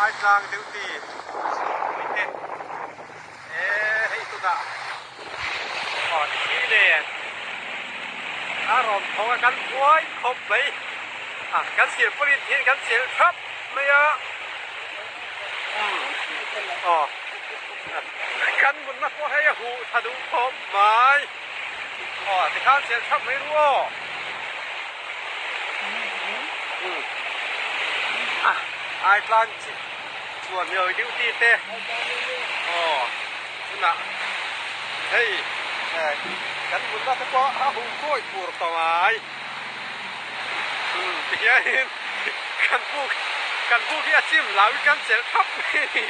Aitlang duty mite e hei tunah aw thi nen a rawn thawng a kan buai khawp mai a kan silpawlin hian kan chelh thap mai a umm aw kan mutna pawh hei a huh tha duh khawp mai aw tikhan chelh thap mai ru aw umm a Aitlang chi. Chuan hmel duty te aw tunah hei kan mutna te pawh a huh kawi tur tawh mai umm tihianin kan buk kan buk hi a chim hlauhin kan chelh thap mai a ni.